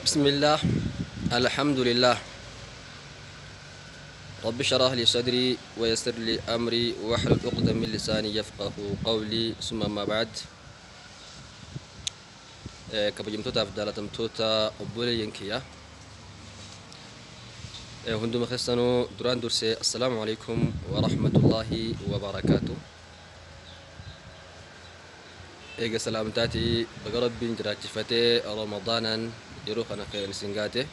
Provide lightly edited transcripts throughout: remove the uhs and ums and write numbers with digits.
بسم الله، الحمد لله، رب اشرح لي صدري ويسر لي أمري واحلل عقدة من لساني يفقه قولي، ثم ما بعد. Kabajamtootaaf jaalatamtoota obboleeyyan kiyya hunduma keessanuu, duraan dursee assalaamu alaikum warahmatullaahi wabarakaatu. Eega salaamtaatii, baga Rabbiin jiraachifatee Ramadaanaan yeroo kana khayran isin gaate,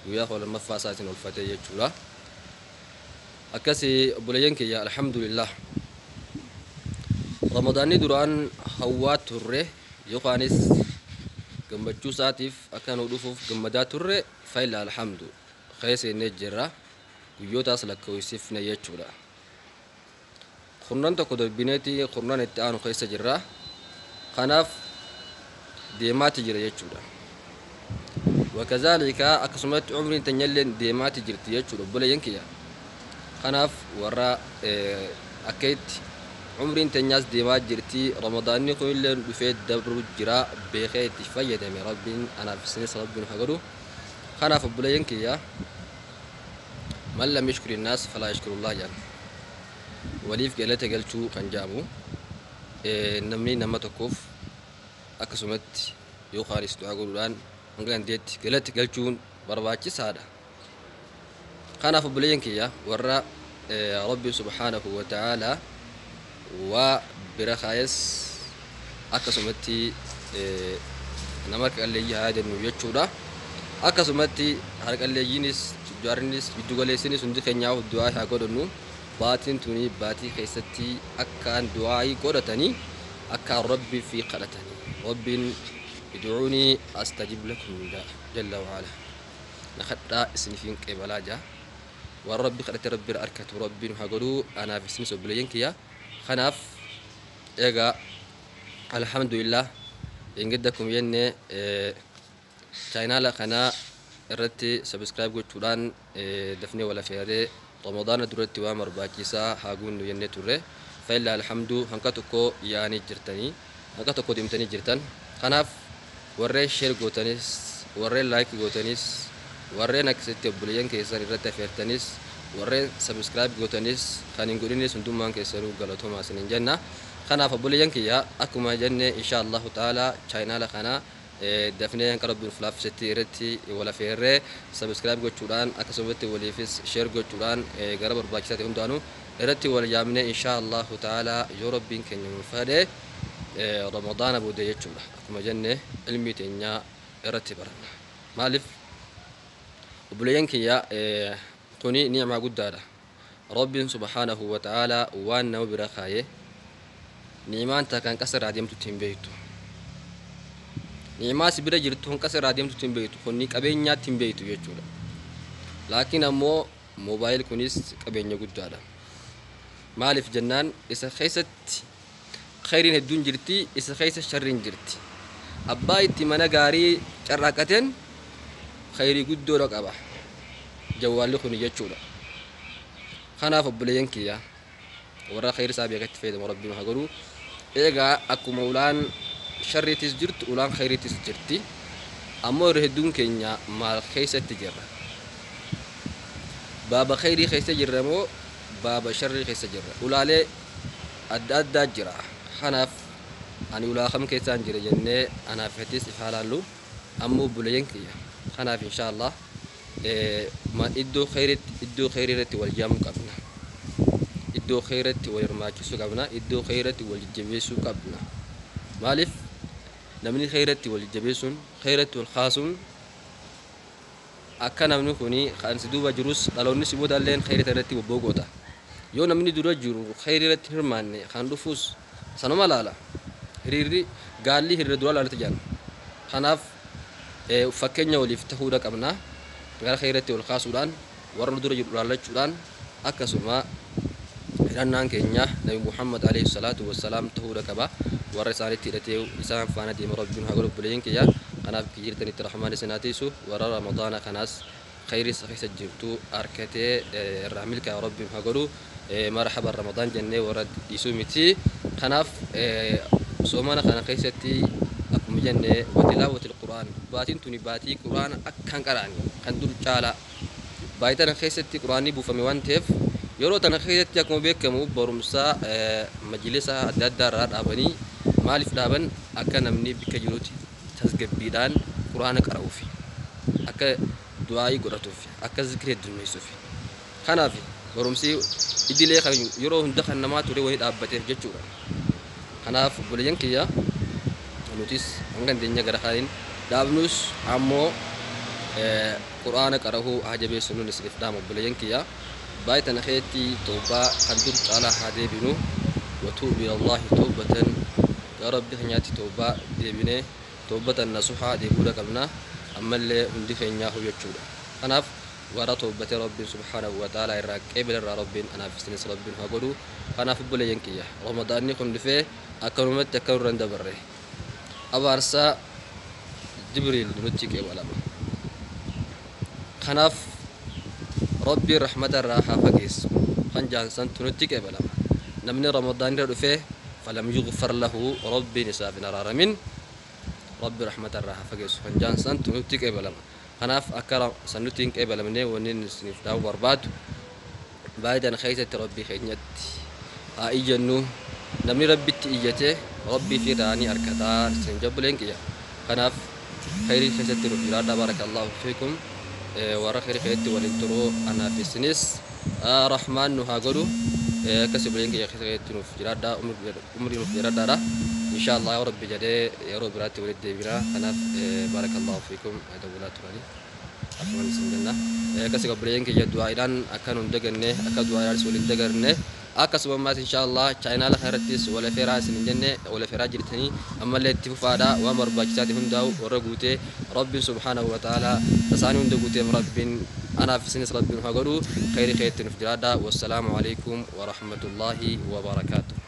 guyyaa 12ffaa isaa isin olfatee jechuudha. Akkasii obboleeyyan kiyya, alhamdulillah, Ramadaanni duraan hawwaa turre yookaanis gammachuu isaatiif akka nu dhufuuf gammadaa turre, fayla alhamdu keessa innee jirra, guyyootaas lakkoofsifne jechuudha. Kurnan tokko darbineeti kurnan itti aanu keessa jirra. Kanaaf deemaati jira jechuudha. Wakazaalika akkasumatti umriin teenyallee deemaati jirti jechuudha, obboleeyyan kiyya. Kanaaf warra akka itti umriin teenyaas deemaa jirti, Ramadaanni kunillee dhufee dabru jira, beekee itti fayyadame Rabbiin anaaf isinis Rabbiin haa godhu. Kanaaf obboleeyyan kiyya, man lam yashkuri nnaas falaa yashkurullah jedhan. Waliif galata galchuu kan jedhamu, namni nama tokkoof akkasumatti yookaanis du'aa godhuudhaan hanga dandeetti galata galchuun barbaachisaadha. Kanaaf obboleeyyan kiyya, warra Rabbiin subhaanahu wa ta'aalaa waa bira kaayes, akkasumatti nama harka qalleeyyii haa jennu jechuudha. Akkasumatti harqalleeyyiinis, tujjaarnis, giddugaleessinis hundi keenyaaf du'aa haa godhannu. Baatiin tuni baatii keessatti akkaan du'aayii godhatanii, akkaan Rabbii fi kadhatanii, Rabbiin "Idcuunii astajib lakum" jalla waala, na kadhaa isiniifin qeebalaa jaa. Waan Rabbi kadhate Rabbi irra arkatu Rabbiin haa godhuu anaaf isinis, obboleeyyan kiyya. Kanaaf egaa alhamdulillah, engedda akkuma jenne chaayinaala kanaa irratti subscribe gochuudhaan dafnee wal afeeree Ramadaana duratti waan barbaachisaa haa guunnu jennee turre. Fa'illa alhamdu, hanqa tokko yaa'anii jirtanii, hanqa tokko deemtanii jirtan. Kanaaf warreen share gootanis, warreen like gootanis, warreen akkasitti obboleeyyan keessan irratti afeertanis, warreen subscribe gootanis, kan hin godhinis, hundummaan keessanuu galatoomaa isiniin jenna. Kanaaf obboleeyyan kiyya, akkuma jenne insha Allahu ta'ala chaayinaala kana dafnee hanqa Rabbiin uf laaffisetti irratti wal afeerree subscribe gochuudhaan, akkasumatti waliifis share gochuudhaan, gara barbaachisaa ta'e hundaanuu irratti wal yaamne, insha Allahu ta'ala yoo Rabbiin keenya nu fedhe Ramadaana booda jechuudha. Akkuma jenne ilmii teenyaa irratti baranna. Maaliif obboleeyyan kiyya, kuni ni'maa guddaadha. Rabbiin subhaanahu wa ta'ala waan nama bira kaayee, ni'imaan takka hanqasa irraa deemtutti hin beektu. Ni'imaa si bira jirtu hanqasa irraa deemtutti hin beektu. Kunni qabeenyaatti hin beektu jechuudha. Laakiin ammoo moobaayil kunis qabeenya guddaadha. Maaliif jennaan, isa keessatti khayriin hedduun jirti, isa keessa sharriin jirti. Abbaa itti mana gaarii carraaqateen khayrii guddoodha qaba jawwaalli kuni jechuudha. Kanaaf obboleeyyan kiyya, warra khayri isaa beeketti fayyadamu Rabbiin haa godhu. Eegaa akkuma ulaan sharriitis jirtu, ulaan khayriitis jirti. Ammoo irra hedduun keenya maal keessatti jirra? Baaba khayrii keessa jirra moo baaba sharrii keessa jirra? Ulaalee adda addaa jira. Kanaaf ani ulaa kam keessaan jira jennee anaaf atis if haa laallu. Ammoo obboleeyyan kiyya, kanaaf insha Allah iddoo khayriitti, iddoo khayrii irratti wal jaamuu qabna. Iddoo khayriitti wal hirmaachisuu qabna. Iddoo khayriitti wal jajjabeessuu qabna. Maaliif, namni khayriitti wal jajjabeessuun, khayriitti wal kaasuun, akka namni kuni kan si duuba jirus, dhaloonni si booda illeen khayrii irratti bobba'uu goota. Yoo namni dura jiru khayrii irratti hin hirmaanne, kan dhufus sanuma laala. Hiriirri gaalli hiriira dura laalatti jedhan. Kanaaf fakkeenya waliif ta'uudha qabna. Gara khayriitti wal kaasuudhaan, warra nu dura jiru laallachuudhaan, akkasuma hidhannaan keenya Nabi Muhammad alayhi salaatu wassalaam ta'uudha qaba. Warra isaanitti hidhatee isaan faana deema Rabbiin haa godhu, obboleeyyan kiyya. Kanaaf jirtanitti Rahmaan isin haa tiisu. Warra Ramadaana kanaas khayrii isa keessa jirtu arkatee irraa milkaa'e Rabbiin haa godhu. Marhaban Ramadaan jennee warra dhiisuu miti. Kanaaf soomana kana keessatti akkuma jenne watilaawatil qur'aan, baatiin tuni baatii qur'aana akkaan qara'ani kan dur caalaa. Baatii tana keessatti qur'aanni buufame waan ta'eef, yeroo tana keessatti akkuma beekamu barumsa majlisa adda addaa irraa dhaabanii, maaliif dhaaban? Akka namni bikka jirutti tasgabbiidhaan qur'aana qara'uufi, akka du'aayii godhatuuf, akka zikrii heddummeessuuf. Kanaaf barumsi idilee kan yeroo hunda kan namaa ture wani dhaabbateef jechuudha. Kanaaf obboleeyyan kiyya, nutis hanga dandeenya gara kaaniin dhaabnus ammoo qur'aana qara'uu haa jabeessu nun isiniif dhaama. Obboleeyyan kiyya, baay'ee tana keetti tawbaa kan dur caalaa haa deebinu. Watuubu ilallaahi tawbatan, gara rabbi keenyaatti tawbaa deebinee tawbatan nasuhaa deebi'uudha qabna ammallee hundi keenyaa jechuudha. Kanaaf warra tawbatee rabbiin subhaanahu wa ta'aalaa irraa qeebala irraa rabbiin anaaf isinis rabbiin haa godhu. Kanaaf obboleeyyan kiyya, ramadaanni kun dhufee akkanumatti akka nurra hin dabarre, abaarsaa jibriil nutti qeebalama. Kanaaf rabbiin rahmata irraa haa fageessu kan jaansantu nutti qeebalama. Namni ramadaan irra dhufee falam yughfar lahu, rabbiin isaaf hin araaramin, rabbi rahmata irraa haa fageessu kan jaansantu nutti qeebalama. Kanaaf akka san nutti hin qeebalamne wanni isiniif dhaamuu barbaadu, baay'ee keessatti rabbii keenyatti haa iyyannu. Namni rabbitti iyyate rabbii fi raanii harkataa isin jabbuleen kiyya. Kanaaf khayrii keessatti nuuf jiraadha. Barakallahu fiikum. Warra khayrii keessatti waliin turuu anaaf isinis rahmaan nu haa godhu. Akkasii buleen kiyya keessatti nuuf jiraadha, umrii nuuf jiraadhaadha. Insha Allah rabbi jedhee yeroo biraatti walitti deebina. Kanaaf barakallahu fiikum, dawwalaa turanii afwan isin jenna. Akkasii obboleeyyan kiyya, du'aadhaan akka nun daganne, akka du'aadhaanis waliin dagarne. Akkasuma ammaas insha Allah chaayinaala kanarrattis wal afeeraa isin hin jenne, wal afeeraa jirtanii ammallee itti fufaadha. Waan barbaachisaati hundaa'u warra guutee rabbiin subhaanahu wa ta'aalaa tasaanii hunda guuteef rabbiin anaaf isinis rabbiin haa godhu. Khayrii keetti nuuf jiraadha. Wassalaamu alaikum warahmatullaahi wabarakaatuh.